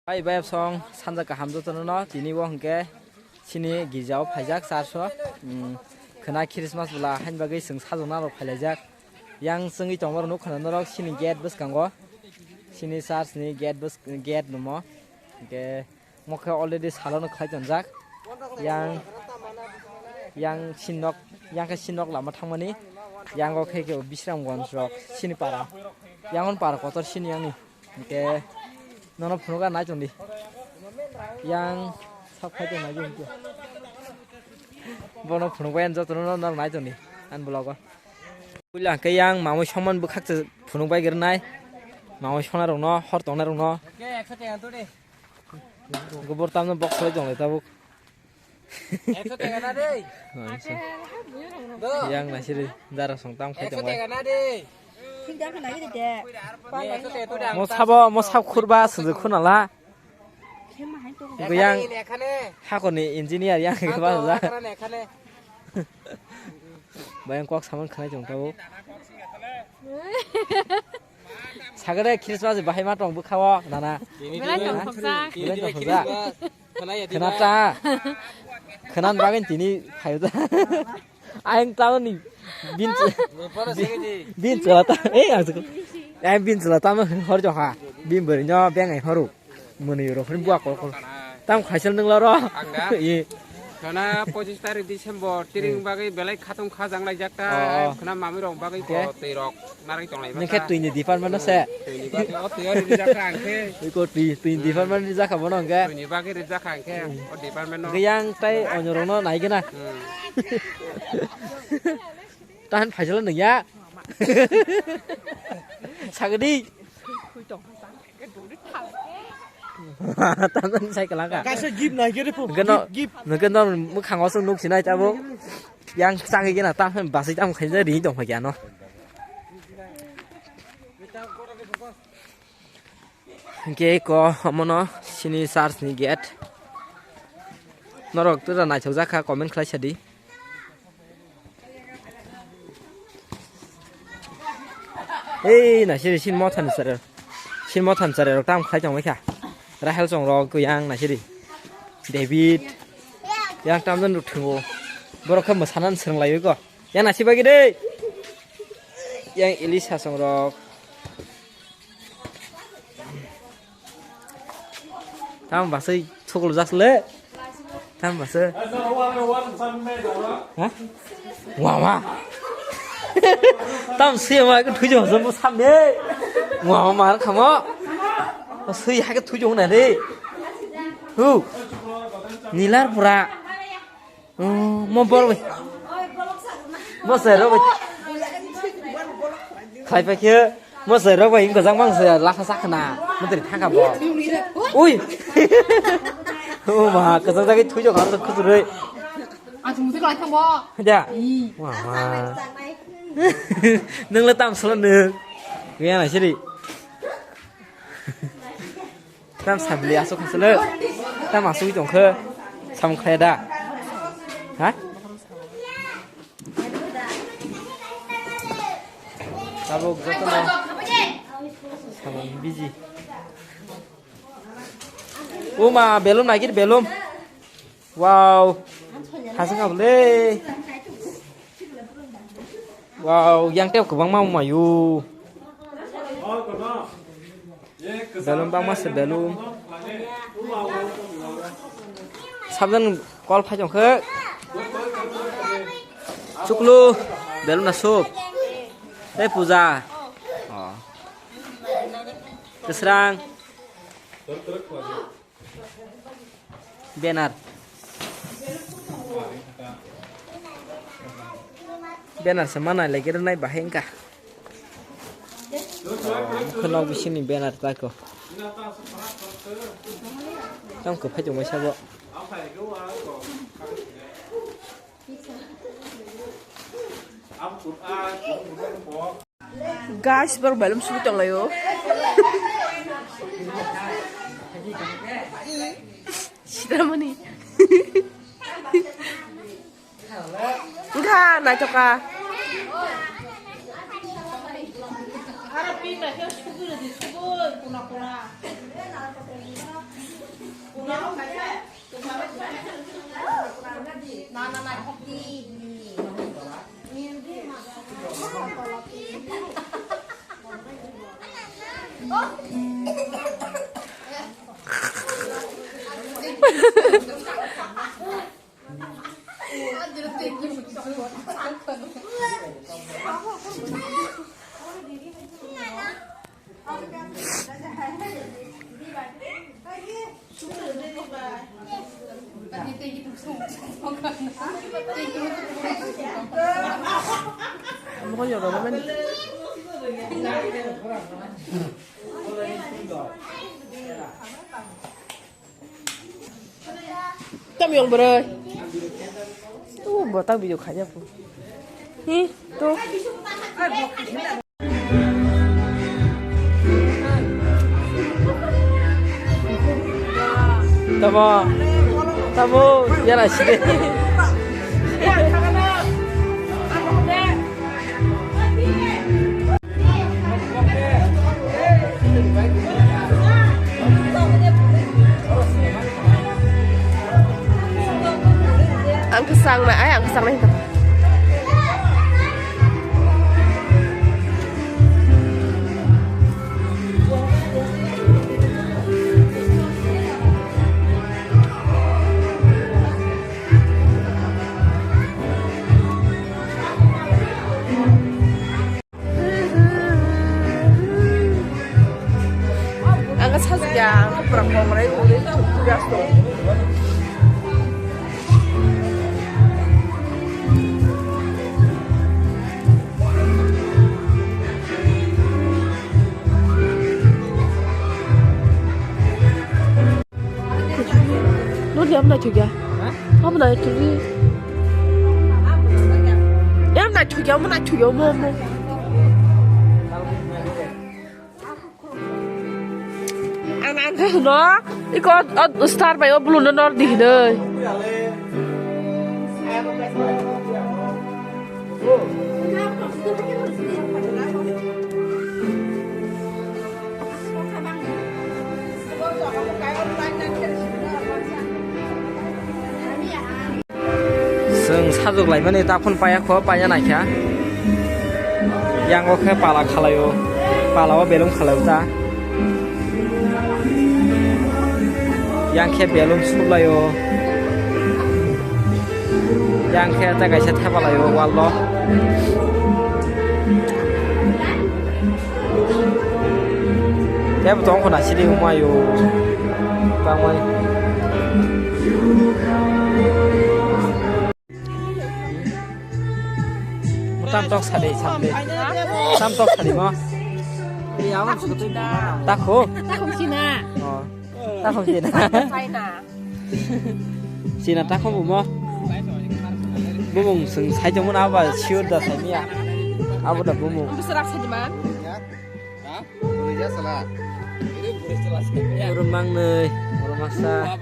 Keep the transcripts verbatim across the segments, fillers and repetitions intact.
Hai bayapsong sanja kaham jotono no, tini bo hwnkhe chini girjao phaijak church o, um, khwna Christmas bwla haini bagwi chwng sajokna rok phailaijak. Yang chwngwi tongma rok nukha norok chini gate bwskango, chini church ni gate bwsk-, gate numo. Hwnkhe mokhe already salono khlai tonjak. Yang, yang sinok, yang khe sinok lama thangmani, yang o khe khe Bisramganj rok chini para, yang on para kotor chini yang ni. Hwnkhe nono phunukna nai tongdi. Yang sak phai tong nai hwnkhe. Bono phunukbai ang jotono no, no nai tongdi. Ang vlog o. Puila hwnkhe yang mamui songman bwkhak se phunukbai gwnai. Mamui sona rokno, hor tongna rokno. Gobor tamno bok khwlai tong lai tabuk. Ekso tega na de. Yang nasiri dara song tam khai tong bai. Ekso tega na de. Mo sabo, mo sab khurba sujud khunala. Yang hakoni engineer yang ke ba ja. Bayang kok saman khanai tong tabuk. Sagade Christmas bahai ma tong bwkha o nana. Belai tong khoksa. Belai tong khoksa. Khana ta. Khana bagin tini phayo ta. Ayang tamo ni bin bin chwla ta. Eh, ang chwla. Ayang bin chwla tamo hor jo ha. Bin beri nyo beng ai horu. Mwnwi rok hwn buak kol kol. Tam khaisel nung loro. Ang da? Ye. Khana pochis tarik December, tiring bagwi belai khatung khajang lai jak ta. Oh. Khana mami rok bagwi ko twi rok narwi tong lai. Nang khe twi ni department no se. Twi ni bagwi o twi o rijak kha ang khe. Twi ko twi, twi ni department rijak kha bono ang khe. Twi ni bagwi rijak kha ang khe o department no. Yang tai onyo rok no nai gana. Hmm. Tahan phaisel nung ya. Sagadi. Tamjani sai kwlangkha. Kaisa gift nai khe ri phung. Nokhe no, gift, gift. Nokhe no mwkhang o chwng nuk sinai tabuk. Yang changwi gena tam basai tam khaina ri tong phai kya no. Hwnkhe ko omono chini church ni gate. Norok tura naithok jak kha comment khlai sadi. Ei, na siri sin mothan sare. Sin mothan sare rok tam khlai tong kha. Rahel chong rok yang na siri. David. Yang tam jan ruk thungo. Borok khe mwsanan swrwng lai ko. Yang na sibagi de. Yang Elisa chong rok. Tamo basai chuklo jak le. Tamo basai. Ha? Wa wa. Tam sui ma ko thujo jom sam de. Wa ma khamo. Sui ha ko thujo na de. Hu. Nilar pura. Oh, mo bor bai. Mo sai ro bai. Khai pa khe mo sai ro bai, gajang mang sai la sa sa khna. Mo teri thang ka bo. Ui. Oh ma, gajang jagi thui jo khar khujuroi. Ang thung se kalai thang bo. Ja. Ih. Wa ma. Nung le tam solo nung. Gaya na siri. Tam sabili aswk kha sele. Tam aswk tong khe. Sam khlai da. Ha? Tabuk joto no. Samung busy. Uma, belum naikir belum. Wow. Hasing abole. Wow, yang teo kwbangma mayu. Belum bangma se belum. Sabdan kol phai tong khe. Chuklu, belum na sup. Tei puja. Oh. Kwsrang. Banner. Banner se mana lagi renai bahai wngkha. Kheno bisingni banner tako. Tamo kwphai tongmai sabo. Guys, borok belum sui tonglaio. Sidamani. Wngkha naithoka. Tam yang berai. Tu botak video khaja pu. Hi, tu. Tamo, tamo, yana side. Ang kwchang na, ai, ang kwchang na hinta. Ang sajya, ang pura kongrai uli, tugas to. Nodi amo naithokya. Amo naithokya. Amo naithokya, amo naithokya, amo, amo. Ang, ang, no? Iko, o, star bai o blue no nor di hinoi. Chwng sajwk laimani takhun paiya kho, paiya naikha. Yang o khe pala khalai o, pala o belum khalai o ta. Yang khe belum suklai o. Yang khe tei kaisa thepa lai o wall o. Tei bo tong khna sidi wngma yo. Tangmani. Tam tok sadi, sadi. Tam tok sadi mo. Takho. Takho sina. Oh. Takho sina. China. Sina takho bumo. Bumung sung sai tongmo na ba sure da sai miya. Abo da bumung. Bwswk rak sai man? Oro mangnoi, oro masa.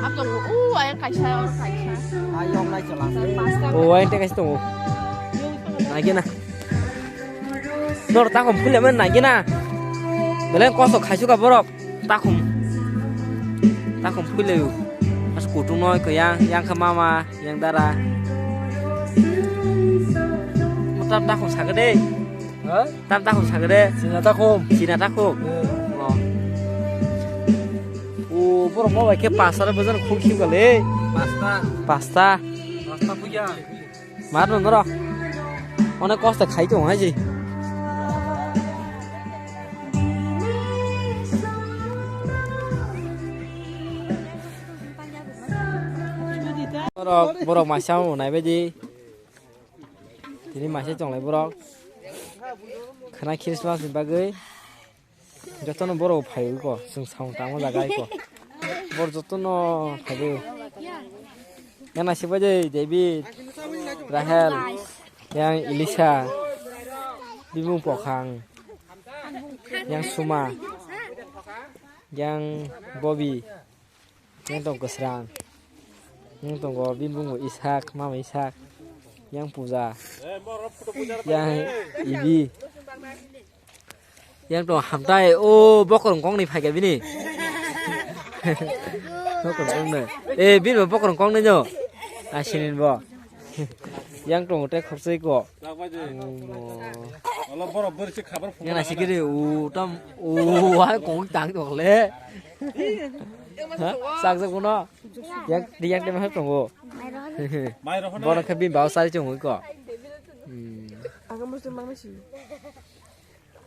Abo tongo, o, ayang kaisa, oro kaisa. O, ayang tei kaisa tongo. Nagina. Nor takhum phuilaiman nangina. Belai kosto khaisukha borok. Takhum. Takhum phuilaio. As kutung noi kaya, yang khe mama, yang dara. Mo tam takhum sakha de. Ha? Tam takhum sakha de. Sina takhum. Sina takhum. Eh. Oh. O borok mo bai khe pasta bwjan khuk khim kale. Pasta. Pasta. Pasta puja. Mar no noro. Onek kosto khai tong hai je. Borok, borok masa o nai baidi. Tini masa chonglai borok. Khana Christmas ni bagwi. Jotono borok phaiwi ko, chwng samung tangma jaga iko. Borok jotono phaiwi. Yang naisik bai de David, Rahel, yang Elisa, bimung pokhang, yang Suma, yang Bobby. Yang tong kwsrang. Yang tongo bini bumung Isak, mama Isak. Yang puja. Yang ibi. Yang tong hamtai. O bokorong kong ni phaikha bini. Bokorong kong ni. Eh, bini bo bokorong kong ni no. Asinin bo. Yang tong te khorchoi ko. Wala borok bwrwi se khabar phunukna. Yana sikiri u tam u hai kong tang tong le. Ha? Sak sak kuno. Yak di yak di mahal tongo. Mai rohon. Borok khe bini bau sari chong ko. Hmm.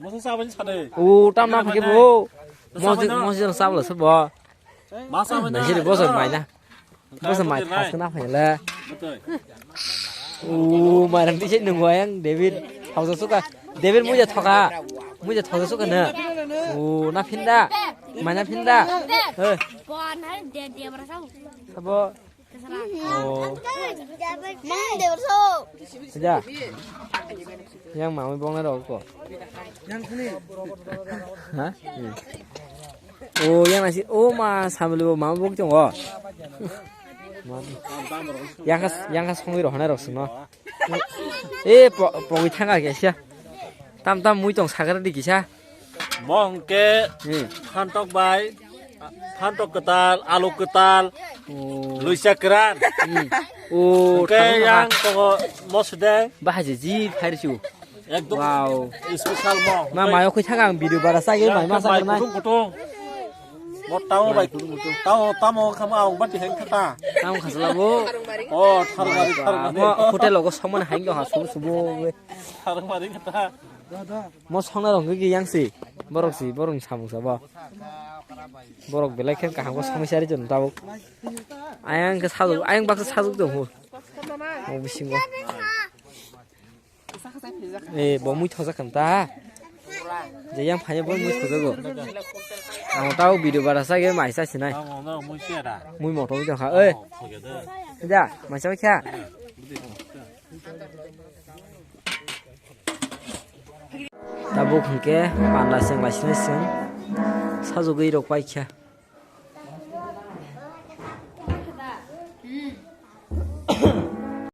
Moso sabani sade. U tam na phage bo. Moso moso sabla se bo. Masa mana? Nasi boso mai na. Boso mai thas na phai le. Betul. U mai rang tise nung wayang David. Hausa suka. David muja thoka. Muja thoka suka na. U na phinda. Mai na phinda. He. Sabo. Oh. Mang de berso. Sejak. Yang mami bong na rok ko. Ha? Hmm. Oh, yang nasi, oh, ma, sambil bo mama bok chong, oh. Yang khas, yang khas khongwi rohana rok sino. Eh, po, pogwi thanga khe sia. Tam tam mui tong sakra di kisa. Mo hwnkhe Hmm. phantok bai, phantok kwtal, alu kwtal, Oh. luisa kwran. Hmm. Oh, Hwnkhe thang yang thang. tongo mosodeng. Bahai je ji phairi chu. Ekdom Wow. special mo. Ma mayo khoi thang ang video bara sagi mai ma Yang sakra nai. kutung kutung. Mo tamo bai kutung kutung. Tamo, tamo khama ang bati heng khata. Tamo khasla bo. Oh, tharmari, tharmari. Mo hotel logo somon haing do ha subu subu. Tharmari khata. Mo songna rong gigi yang si. Borok si, borok ni samung sabo. Borok belai khe kaham ko somoi sari jon tabuk. Ayang ke sajok, ayang baksa sajok dong ho. Mo bisingo. Eh, bo mui thojak kan ta. Je yang phanya bo mui thojago. Ang tau video bara sa ge mai sa sinai. Mui motor jong kha. Oi. Ja, mai sa kha. Tabuk hwnkhe panda chwng lai sini chwng sajugwi rok paikha.